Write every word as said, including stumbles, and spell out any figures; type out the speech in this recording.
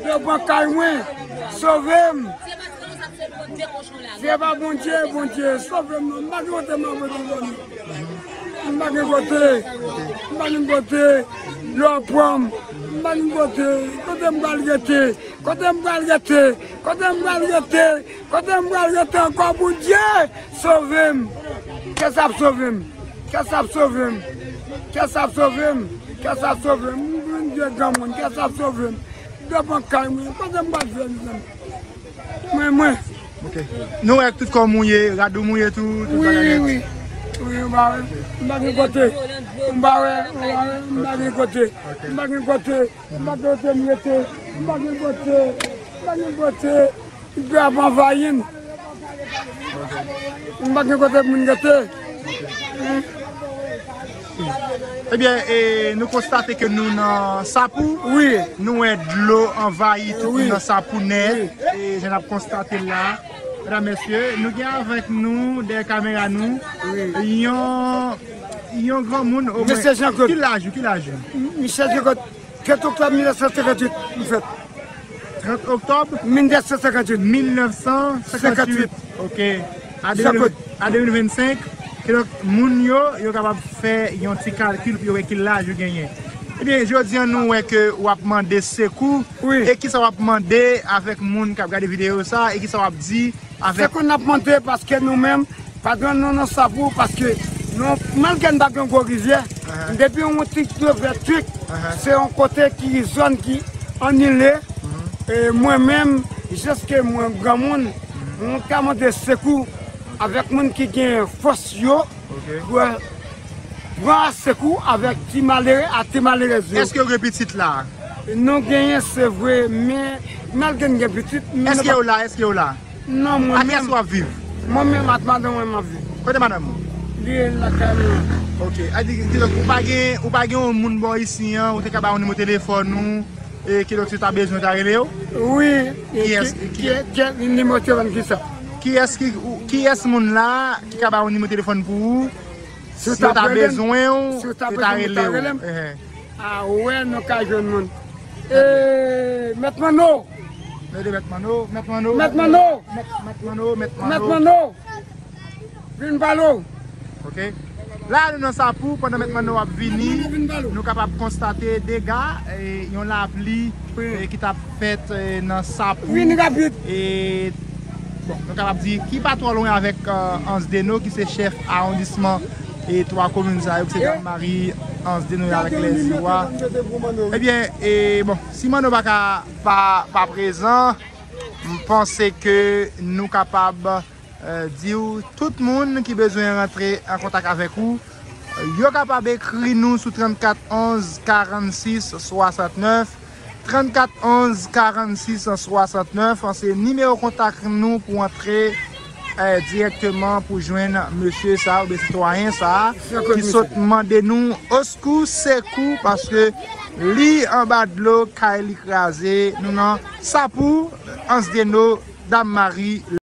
Yo pran kay mwen, sove m. Se pa Bondye, Bondye, sove m non. M pa gen kote m ap rete m dòmi. M pa gen kote. M pa gen kote. Yo pran m. M pa gen kote. Kote m pral rete? Kote m pral rete? Kote m pral rete? Kote m pral rete ankò, Bondye? Sove m. Kiyès ap sove m? Kiyès ap sove m? Kiyès ap sove m? Kiyès ap sove m? M vin vye granmoun, kiyès ap sove m? Yo pran kay mwen, kote m pral fè, mezanmi? Mwen, mwen. Ok. Nou wè tout kò mouye, rad ou mouye tou, tout bagay nèt. Wi, wi. Wi, m pa wè. M pa gen kote. M pa wè, m pa wè, m pa gen kote. M pa gen kote. M pa gen kote m rete. M pa gen kote. M pa gen kote. Grèv anvayi m. M pa gen kote pou m rete. Ebyen, e, nou konstate ke nou nan Sapou. Wi. Nou wè dlo anvayi tout moun nan Sapou nèt. Wi. E jan n ap konstate l la. Medam, mesye, nou gen avèk nou, dèyè kamera nou, yon, yon granmoun, omwen. Mesye Jean Claude. Ki laj ou, ki laj ou? Mesye Jean Claude. Trant oktòb mil nèf san senkanntuit, m fèt. Trant oktòb? Mil nèf san senkanntuit. Mil nèf san senkanntuit. Senkanntuit. Ok. A de mil, a de mil vennsenk, kidonk, moun yo, yo kapab fè yon ti kalkil pou yo wè ki laj ou genyen. Ebyen, jodi a, nou wè ke w ap mande sekou. Wi. E kisa w ap mande avèk moun k ap gade videyo sa, e kisa w ap di avèk. Se konn ap monte paske nou menm, pa gen nou nan Sapou, paske nou, malgre n pa gen gwo rivyè, depi yon ti rivyè twik, se yon kote ki, zòn ki anile. E mwen menm, jiske mwen granmoun, mwen ka mande sekou avèk moun ki gen fòs yo, pou pran sekou avèk ti malere ak ti malerèz yo. Èske w gen pitit la? Nou genyen, se vre, men malgre n gen pitit, men nou pa. Èske yo la? Èske yo la? Non, mwen menm. Ak kiyès w ap viv? Mwen menm ak madanm mwen m ap viv. Kote madanm ou? Li lakay mwen. Ok. A di, kidonk, ou pa gen, ou pa gen yon moun bò isi an, ou te ka ba yon nimewo telefòn ou, e kidonk, si w ta bezwen, w ta rele yo? Wi. Kiyès, ki, ki, ki, ki nimewo telefòn ki sa? Kiyès ki, ou, kiyès moun la ki ka ba yon nimewo telefòn pou ou? Si w ta bezwen w, si w ta rele w. A wè, nou ka jwenn moun. E, Mèt Manno. Rele Mèt Manno, Mèt Manno. Mèt Manno. Mèt, Mèt Manno, Mèt Manno. Mèt Manno. Vin pale w. Ok. La, nou nan Sapou, pandan Mèt Manno ap vini, nou kapab konstate dega, e, yon lapli, e, ki t ap fèt, e, nan Sapou. Vin rapid. E, bon, nou kapab di ki pa twò lwen avèk, e, Ansdeno, ki se chèf awondisman e twa komin sa yo, ki se Dam Mari, Ansdeno avèk Lèziwa. Ebyen, e, bon, si Manno pa ka, pa, pa prezan, m panse ke nou kapab, e, di w tout moun ki bezwen rantre an kontak avèk ou, yo kapab ekri nou sou trannkat onz karannsis swasantnèf, trannkat onz karannsis swasantnèf, se nimewo kontak nou pou antre, e, dirèkteman pou jwenn mesye sa a oubyen sitwayen sa a ki sot mande nou oskou, sekou, paske li anba dlo, kay li kraze, nou nan Sapou, Ansdeno, Dam Mari.